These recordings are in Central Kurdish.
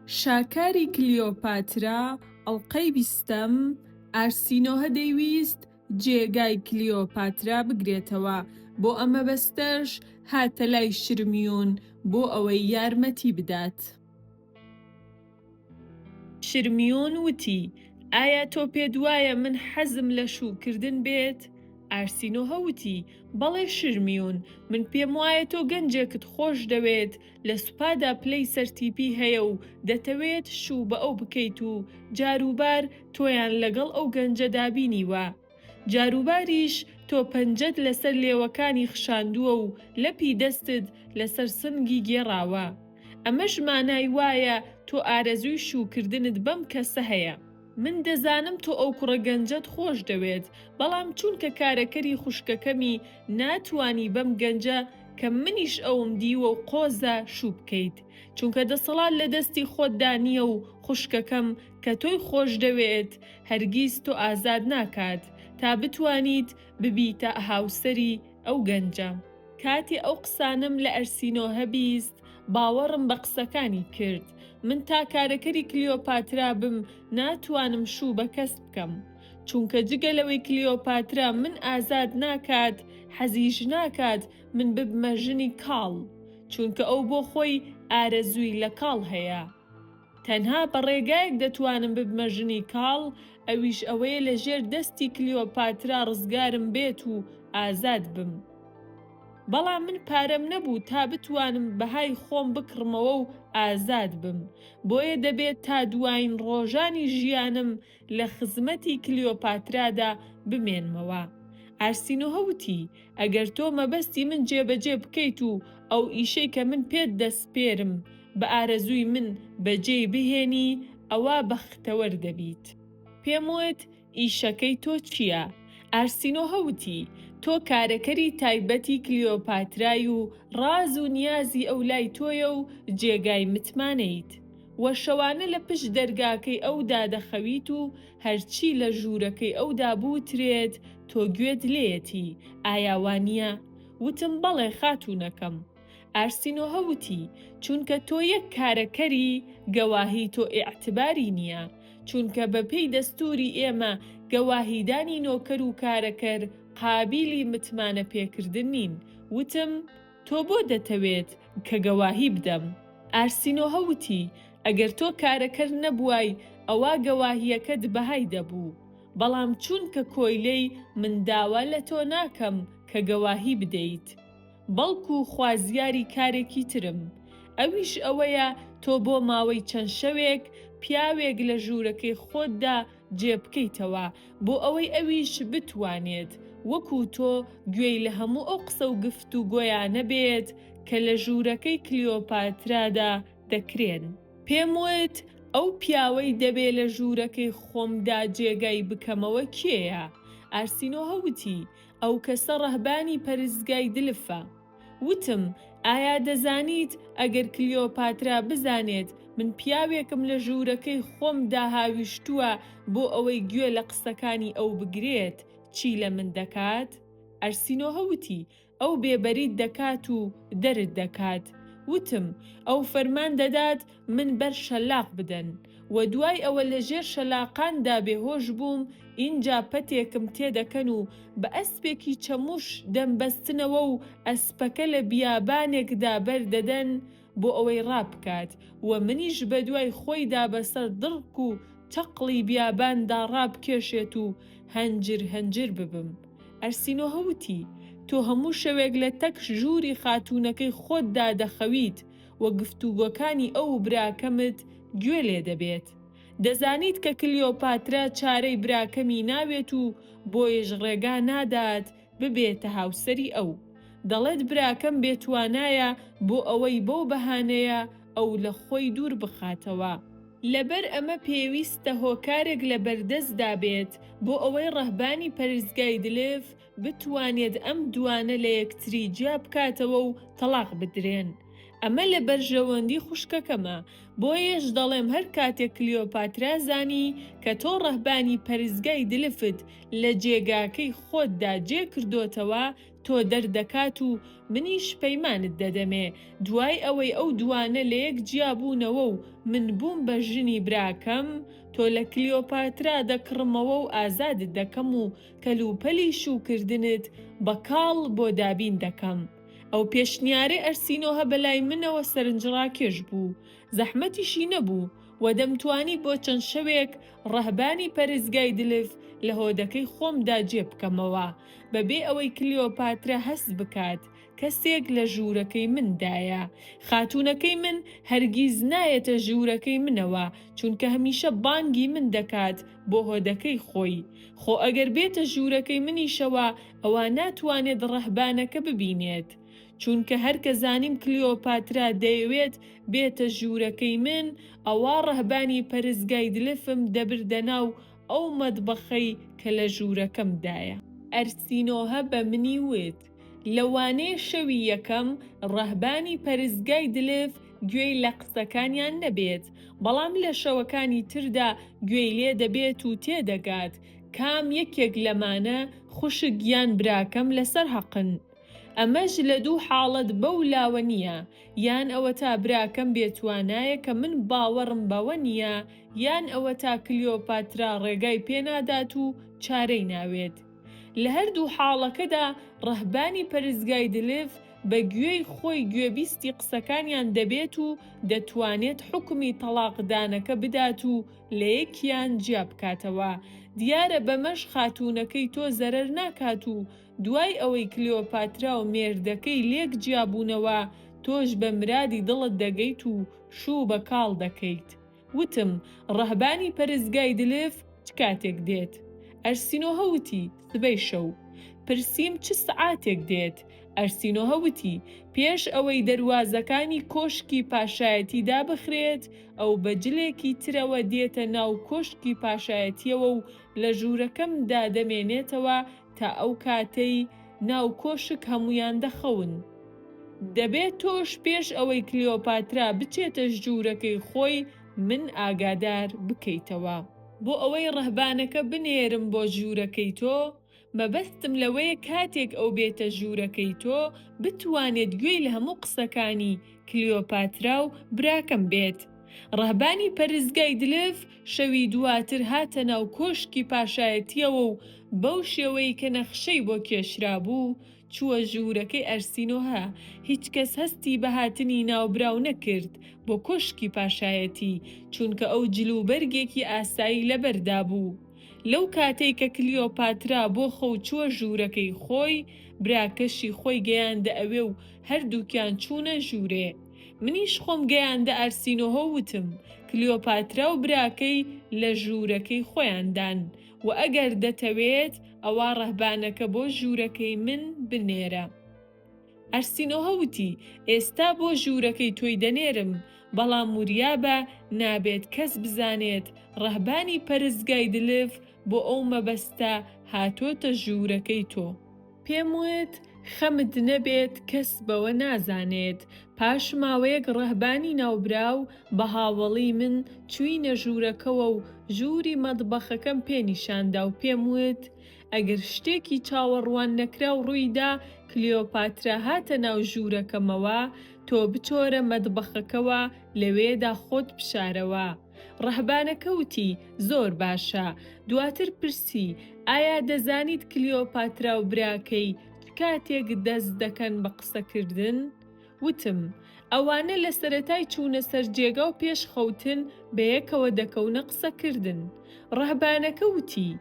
شاکاری کلیۆپاترا ئەڵقەی بیستەم، ئارسینۆهە دەیویست جێگای کلیۆپاترا بگرێتەوە، بۆ ئەم مەبەستەش هاتە لای شرمیون بۆ ئەوەی یارمەتی بدات. شرمیون وتی، ئایا تۆ پێت وایە من حەزم لە شووکردن بێت؟ ئارسینۆهە وتی، بەڵێ شرمیون، من پێم وایە تۆ گەنجێکت خۆش دەوێت لە سوپادا پلەی سەرتیپی هەیە و دەتەوێت شوو بە ئەو بکەیت و جاروبار تۆیان لەگەڵ ئەو گەنجەدا بینیوە. جاروباریش تۆ پەنجەت لەسەر لێوەکانی خشاندووە و لەپی دەستت لەسەر سنگی گێڕاوە. ئەمەش مانای وایە تۆ ئارەزووی شووکردنت بەم کەسە هەیە. من دەزانم تۆ ئەو کوڕە گەنجەت خۆش دەوێت، بەڵام چونکە کارەکەری خوشکەکەمی ناتوانی بەم گەنجە کە منیش ئەوم دیوە و قۆزە شوو بکەیت. چونکە دەسەڵات لە دەستی خۆتدا نییە و خوشکەکەم کە تۆی خۆش دەوێت هەرگیز تۆ ئازاد ناکات تا بتوانیت ببیتە هاوسەری ئەو گەنجە. کاتێ ئەو قسانەم لە ئەرسینۆهە 20 باوەڕم بە قسەکانی کرد. من تا کارەکەری کلیۆپاترا بم ناتوانم شوو بە کەس بکەم. چونکە جگە لەوەی کلیۆپاترا من ئازاد ناکات حەزیش ناکات من ببمە ژنی کاڵ. چونکە ئەو بۆ خۆی ئارەزووی لە کاڵ هەیە. تەنها بە ڕێگایەک دەتوانم ببمە ژنی کاڵ، ئەویش ئەوەیە لە ژێر دەستی کلیۆپاترا ڕزگارم بێت و ئازاد بم. بەڵام من پارەم نەبوو تا بتوانم بەهای خۆم بکڕمەوە و ئازاد بم، بۆیە دەبێت تا دوایین ڕۆژانی ژیانم لە خزمەتی کلیۆپاترادا بمێنمەوە. ئارسینۆهە وتی، ئەگەر تۆ مەبەستی من جێبەجێ بکەیت و ئەو ئیشەی کە من پێت دەسپێرم بە ئارەزووی من بەجێی بهێنی، ئەوا بەختەوەر دەبیت. پێم وت، ئیشەکەی تۆ چییە؟ ئارسینۆهە وتی، تۆ کارەکەری تایبەتی کلیۆپاترای و ڕاز و نیازی ئەو لای تۆیە و جێگای متمانەیت. وە شەوانە لە پشت دەرگاکەی ئەودا دەخەویت و هەرچی لە ژوورەکەی ئەودا بوترێت تۆ گوێت لێیەتی، ئایا وانییە؟ وتم بەڵێ خاتوونەکەم. ئارسینۆهە وتی، چونکە تۆ یەک کارەکەری، گەواهی تۆ ئیعتباری نییە، چونکە بە پێی دەستووری ئێمە گەواهیدانی نۆکەر و کارەکەر قابیلی متمانە پێکردن نین. وتم، تۆ بۆ دەتەوێت کە گەواهی بدەم؟ ئارسینۆهە وتی، ئەگەر تۆ کارەکەر نەبووای ئەوا گەواهییەکەت بەهای دەبوو. بەڵام چونکە کۆیلەی، من داوا لە تۆ ناکەم کە گەواهی بدەیت. بەڵکو خوازیاری کارێکی ترم. ئەویش ئەوەیە تۆ بۆ ماوەی چەند شەوێک پیاوێک لە ژوورەکەی خۆتدا جێ بکەیتەوە بۆ ئەوەی ئەویش بتوانێت وەکو تۆ گوێی لە هەموو ئەو قسە و گفتوگۆیانە بێت کە لە ژوورەکەی کلیۆپاترادا دەکرێن. پێم وت، ئەو پیاوەی دەبێ لە ژوورەکەی خۆمدا جێگای بکەمەوە کێیە؟ ئارسینۆهە وتی، ئەو کەسە ڕەهبانی پەرستگای دلفە. وتم، ئایا دەزانیت ئەگەر کلیۆپاترا بزانێت من پیاوێکم لە ژوورەکەی خۆمدا هاویشتووە بۆ ئەوەی گوێ لە قسەکانی ئەو بگرێت، چی لە من دەکات؟ ئەرسینۆهە وتی، ئەو بێبەریت دەکات و دەرت دەکات. وتم، ئەو فەرمان دەدات من بەر شەلاق بدەن. وە دوای ئەوە لە ژێر شەلاقاندا بێهۆش بووم، ئینجا پەتێکم تێدەکەن و بە ئەسپێکی چەموش دەمبەستنەوە و ئەسپەکە لە بیابانێکدا بەردەدەن بۆ ئەوەی ڕابکات و منیش بەدوای خۆیدا بەسەر دڕک و چەقڵی بیاباندا ڕابکێشێت و هەنجر هەنجر ببم. ئەرسینۆهە وتی، تۆ هەموو شەوێک لە تەک ژووری خاتوونەکەی خۆتدا دەخەویت و گفتوگۆکانی ئەو و براکەمت گوێ لێ دەبێت. دەزانیت کە کلیۆپاترا چارەی براکەمی ناوێت و بۆیەش ڕێگا نادات ببێتە هاوسەری ئەو. دەڵێت براکەم بێتوانایە بۆ ئەوەی بەو بەهانەیە ئەو لە خۆی دوور بخاتەوە. لەبەر ئەمە پێویستە هۆکارێک لە بەردەستدا بێت بۆ ئەوەی ڕەهبانی پەرستگای دلف بتوانێت ئەم دوانە لە یەکتری جیا بکاتەوە و تەڵاق بدرێن. ئەمە لە بەرژەوەندی خوشکەکەمە، بۆیەش دەڵێم هەر کاتێک کلیۆپاترا زانی کە تۆ ڕەهبانی پەرستگای دلفت لە جێگاکەی خۆتدا جێ کردۆتەوە، تۆ دەردەکات و منیش پەیمانت دەدەمێ دوای ئەوەی ئەو دووانە لەیەک جیا بوونەوە و من بووم بە ژنی براکەم، تۆ لە کلیۆپاترا دەکڕمەوە و ئازادت دەکەم و کەلوپەلی شووکردنت بە کاڵ بۆ دابین دەکەم. ئەو پێشنیارەی ئەرسینۆهە بەلای منەوە سەرنجڕاکێش بوو. زەحمەتیشی نەبوو و دەمتوانی بۆ چەند شەوێک ڕەهبانی پەرستگای دلف لە هۆدەکەی خۆمدا جێ بکەمەوە، بەبێ ئەوەی کلیۆپاترا هەست بکات کەسێک لە ژوورەکەی مندایە. خاتوونەکەی من هەرگیز نایەتە ژوورەکەی منەوە، چونکە هەمیشە بانگی من دەکات بۆ هۆدەکەی خۆی. خۆ ئەگەر بێتە ژوورەکەی منیشەوە ئەوا ناتوانێت ڕەهبانەکە ببینێت. چونکە هەر کە زانیم کلیۆپاترا دەیەوێت بێتە ژوورەکەی من، ئەوا ڕەهبانی پەرستگای دلفم دەبردە ناو ئەو مەتبەخەی کە لە ژوورەکەمدایە. ئەرسینۆهە بە منی وت، لەوانەیە شەوی یەکەم ڕەهبانی پەرستگای دلف گوێی لە قسەکانیان نەبێت، بەڵام لە شەوەکانی تردا گوێی لێ دەبێت و تێدەگات کام یەکێک لەمانە خوشک یان براکەم لەسەر هەقن. ئەمەش لە دوو حاڵەت بەو لاوە نییە، یان ئەوەتا براکەم بێتوانایە کە من باوەڕم بەوە نییە، یان ئەوەتا کلیۆپاترا ڕێگای پێنادات و چارەی ناوێت. لە هەردوو حاڵەکەدا ڕەهبانی پەرستگای دلف بە گوێی خۆی گوێبیستی قسەکانیان دەبێت و دەتوانێت حوکمی تەڵاقدانەکە بدات و لەیەکیان جیا بکاتەوە. دیارە بەمەش خاتوونەکەی تۆ زەرەر ناکات و دوای ئەوەی کلیۆپاترا و مێردەکەی لێک جیابوونەوە، تۆش بە مرادی دڵت دەگەیت و شوو بە کاڵ دەکەیت. وتم، ڕەهبانی پەرستگای دلف چ کاتێک دێت؟ ئەرسینۆهە وتی، سبەی شەو. پرسیم چ سەعاتێک دێت؟ ئەرسینۆهە وتی، پێش ئەوەی دەروازەکانی کۆشکی پاشایەتی دابخرێت، ئەو بە جلێکی ترەوە دێتە ناو کۆشکی پاشایەتییەوە و لە ژوورەکەمدا دەمێنێتەوە تا ئەو کاتەی ناو کۆشک هەموویان دەخەون. دەبێت تۆش پێش ئەوەی کلیۆپاترا بچێتە ژوورەکەی خۆی من ئاگادار بکەیتەوە. بۆ ئەوەی ڕەهبانەکە بنێرم بۆ ژوورەکەی تۆ، مەبەستم لەوەیە کاتێک ئەو بێتە ژوورەکەی تۆ بتوانێت گوێی لە هەموو قسەکانی کلیۆپاترا و براکەم بێت. ڕەهبانی پەرستگای دلف شەوی دواتر هاتە ناو کۆشکی پاشایەتییەوە و بەو شێوەی کە نەخشەی بۆ کێشرابوو چووە ژوورەکەی ئەرسینۆهە، هیچ کەس هەستی بە هاتنی ناوبراو نەکرد بۆ کۆشکی پاشایەتی، چونکە ئەو جلوبەرگێکی ئاسایی لەبەردا بوو. لەو کاتەی کە کلیۆپاترا بۆ خەو چووە ژوورەکەی خۆی، براکەشی خۆی گەیاندە ئەوێ و هەردووکیان چوونە ژوورێ. منیش خۆم گەیاندە ئارسینۆهۆ و وتم، کلیۆپاترا و براکەی لە ژوورەکەی خۆیاندان و ئەگەر دەتەوێت ئەوا ڕەهبانەکە بۆ ژوورەکەی من بنێرە. ئارسینۆهە وتی، ئێستا بۆ ژوورەکەی تۆی دەنێرم، بەڵام وریابە نابێت کەس بزانێت ڕەهبانی پەرستگای دلف بۆ ئەو مەبەستە هاتۆتە ژوورەکەی تۆ. پێم وت، خەمت نەبێت کەس بەوە نازانێت. پاش ماوەیەک ڕەهبانی ناوبراو بە هاوەڵی من چووینە ژوورەکەوە و ژووری مەتبەخەکەم پێ نیشاندا و پێم وت، ئەگەر شتێکی چاوەڕوان نەکراو ڕوویدا کلیۆپاترا هاتە ناو ژوورەکەمەوە، تۆ بچۆرە مەتبەخەکەوە لەوێدا خۆت بشارەوە. ڕەهبانەکە وتی، زۆر باشە. دواتر پرسی، ئایا دەزانیت کلیۆپاترا و براکەی چ کاتێک دەست دەکەن بە قسەکردن؟ وتم، ئەوانە لە سەرەتای چوونە سەر جێگا و پێش خەوتن بەیەکەوە دەکەونە قسەکردن. ڕەهبانەکە وتی،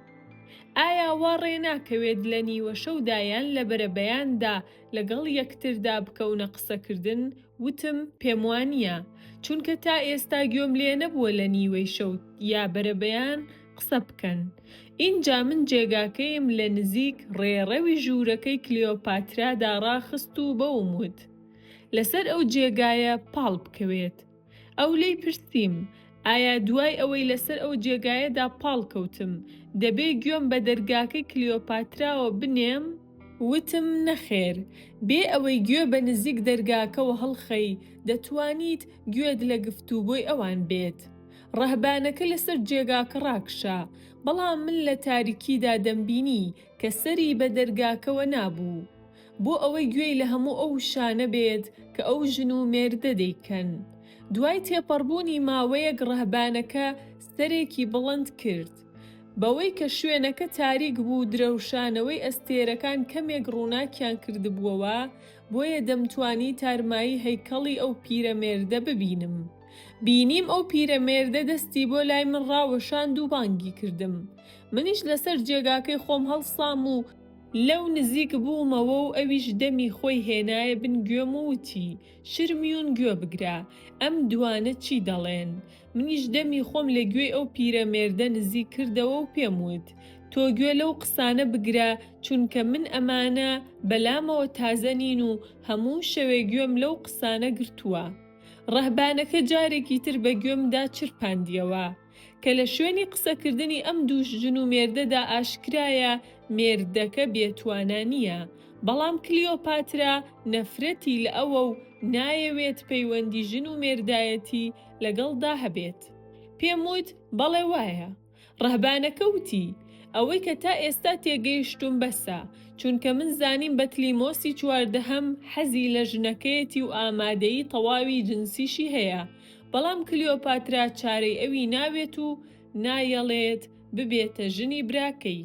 ئایا وا ڕێ ناکەوێت لە نیوەشەودا یان لە بەرەبەیاندا لەگەڵ یەکتردا بکەونە قسەکردن؟ وتم، پێموانییە، چونکە تا ئێستا گوێم لێ نەبووە لە نیوەی شەو یا بەرەبەیان قسە بکەن. ئینجا من جێگاکەیم لە نزیک ڕێڕەوی ژوورەکەی کلیۆپاترادا ڕاخست و بەوم وت لەسەر ئەو جێگایە پاڵ بکەوێت. ئەو لێی پرسیم، ئایا دوای ئەوەی لەسەر ئەو جێگایەدا پاڵ کەوتم، دەبێ گوێم بە دەرگاکەی کلیۆپاتراوە بنێم؟ وتم، نەخێر، بێ ئەوەی گوێ بە نزیک دەرگاکەوە هەڵخەی، دەتوانیت گوێت لە گفتوگۆی ئەوان بێت. ڕەهبانەکە لەسەر جێگاکە ڕاکشا، بەڵام من لە تاریکیدا دەمبینی کە سەری بە دەرگاکەوە نابوو. بۆ ئەوەی گوێی لە هەموو ئەو وشانە بێت کە ئەو ژن و مێردە دەیکەن. دوای تێپەڕبوونی ماوەیەک ڕەهبانەکە سەرێکی بڵند کرد. بەوەی کە شوێنەکە تاریک بوو درەوشانەوەی ئەستێرەکان کەمێک ڕووناکیان کردبووەوە، بۆیە دەمتوانی تارمایی هەیکەڵی ئەو پیرەمێردە ببینم. بینیم ئەو پیرەمێردە دەستی بۆ لای من ڕاوەشاند و بانگی کردم. منیش لەسەر جێگاکەی خۆم هەڵسام و لەو نزیک بوومەوە و ئەویش دەمی خۆی هێنایە بن گوێم و وتی، شرمیون گوێ بگرە، ئەم دوانە چی دەڵێن؟ منیش دەمی خۆم لە گوێی ئەو پیرەمێردە نزیک کردەوە و پێم وت، تۆ گوێ لەو قسانە بگرە، چونکە من ئەمانە بەلامەوە تازە نین و هەموو شەوێ گوێم لەو قسانە گرتووە. ڕەهبانەکە جارێکی تر بە گوێمدا چرپاندیەوە. کە لە شوێنی قسەکردنی ئەم دوو ژن و مێردەدا ئاشکرایە مێردەکە بێتوانا نییە، بەڵام کلیۆپاترا نەفرەتی لە ئەوە و نایەوێت پەیوەندی ژن و مێردایەتی لەگەڵدا هەبێت. پێم وت، بەڵێ وایە. ڕەهبانەکە وتی، ئەوەی کە تا ئێستا تێگەیشتووم بەسە، چونکە من زانیم بەتلیمۆسی چواردەهەم حەزی لە ژنەکەیەتی و ئامادەیی تەواوی جنسیشی هەیە، بەڵام کلیۆپاترا چارەی ئەوی ناوێت و نایەڵێت ببێتە ژنی براکەی.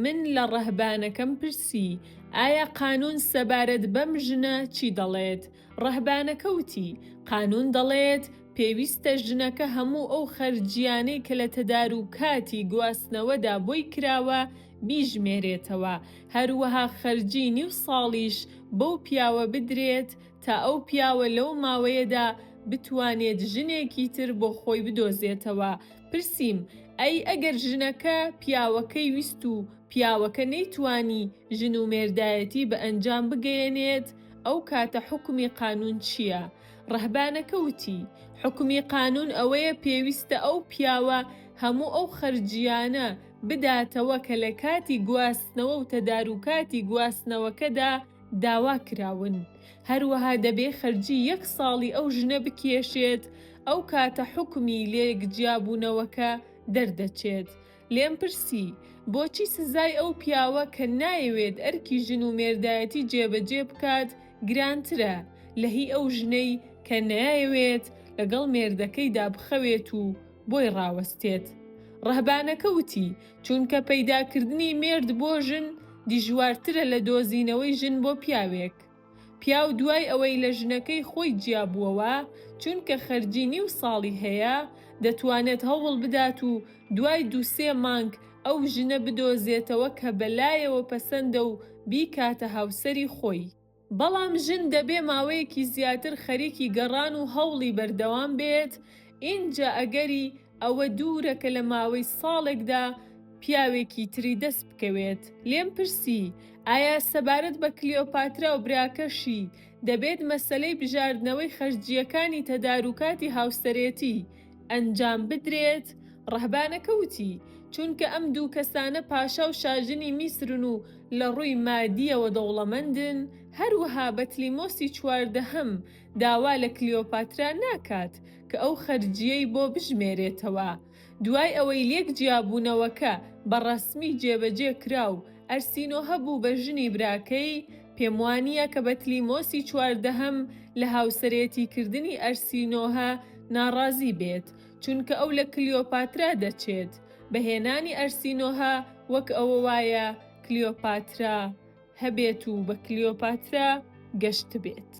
من لە ڕەهبانەکەم پرسی، ئایا قانوون سەبارەت بەم ژنە چی دەڵێت؟ ڕەهبانەکە وتی، قانوون دەڵێت، پێویستە ژنەکە هەموو ئەو خەرجییانەی کە لە تەداروکاتی گواستنەوەدا بۆی کراوە بیژمێرێتەوە، هەروەها خەرجی نیو ساڵیش بەو پیاوە بدرێت تا ئەو پیاوە لەو ماوەیەدا بتوانێت ژنێکی تر بۆ خۆی بدۆزێتەوە، پرسیم، ئەی ئەگەر ژنەکە پیاوەکەی ویست و پیاوەکە نەیتوانی ژن و مێردایەتی بە ئەنجام بگەیەنێت، ئەو کاتە حوکمی قانوون چییە؟ ڕەهبانەکە وتی، حوکمی قانوون ئەوەیە پێویستە ئەو پیاوە هەموو ئەو خەرجییانە بداتەوە کە لە کاتی گواستنەوە و تەداروکاتی گواستنەوەکەدا داوا کراون، هەروەها دەبێ خەرجی یەک ساڵی ئەو ژنە بکێشێت، ئەو کاتە حوکمی لێک جیابوونەوەکە دەردەچێت. لێم پرسی، بۆچی سزای ئەو پیاوە کە نایەوێت ئەرکی ژن و مێردایەتی جێبەجێ بکات گرانترە لە هی ئەو ژنەی کە نایەوێت لەگەڵ مێردەکەیدا بخەوێت و بۆی ڕاوەستێت؟ ڕەهبانەکە وتی، چونکە پەیداکردنی مێرد بۆ ژن دیژوارترە لە دۆزینەوەی ژن بۆ پیاوێک. پیاو دوای ئەوەی لە ژنەکەی خۆی جیابووەوە، چونکە خەرجی نیو ساڵی هەیە، دەتوانێت هەوڵ بدات و دوای دوو سێ مانگ ئەو ژنە بدۆزێتەوە کە بەلایەوە پەسەندە و بیکاتە هاوسەری خۆی. بەڵام ژن دەبێ ماوەیەکی زیاتر خەریکی گەڕان و هەوڵی بەردەوام بێت، ئینجا ئەگەری ئەوە دوورە کە لە ماوەی ساڵێکدا پیاوێکی تری دەست بکەوێت. لێم پرسی، ئایا سەبارەت بە کلیۆپاترا و براکەشی، دەبێت مەسەلەی بژاردنەوەی خەرجییەکانی تەداروکاتی هاوسەرێتی ئەنجام بدرێت؟ ڕەهبانەکە وتی، چونکە ئەم دوو کەسانە پاشا و شاژنی میسرن و لە ڕووی مادییەوە دەوڵەمەندن، هەروەها بەتلیمۆسی چواردەهەم داوا لە کلیۆپاترا ناکات کە ئەو خەرجییەی بۆ بژمێرێتەوە. دوای ئەوەی لێک جیابوونەوەکە بە ڕەسمی جێبەجێ کرا و ئەرسینۆهە بوو بە ژنی براکەی، پێموانییە کە بەتلیمۆسی چواردەهەم لە هاوسەرێتیکردنی ئەرسینۆهە ناڕازی بێت، چونکە ئەو لە کلیۆپاترا دەچێت. بە هێنانی ئەرسینۆهە وەک ئەوە وایە کلیۆپاترا هەبێت و بە کلیۆپاترا گەشتبێت.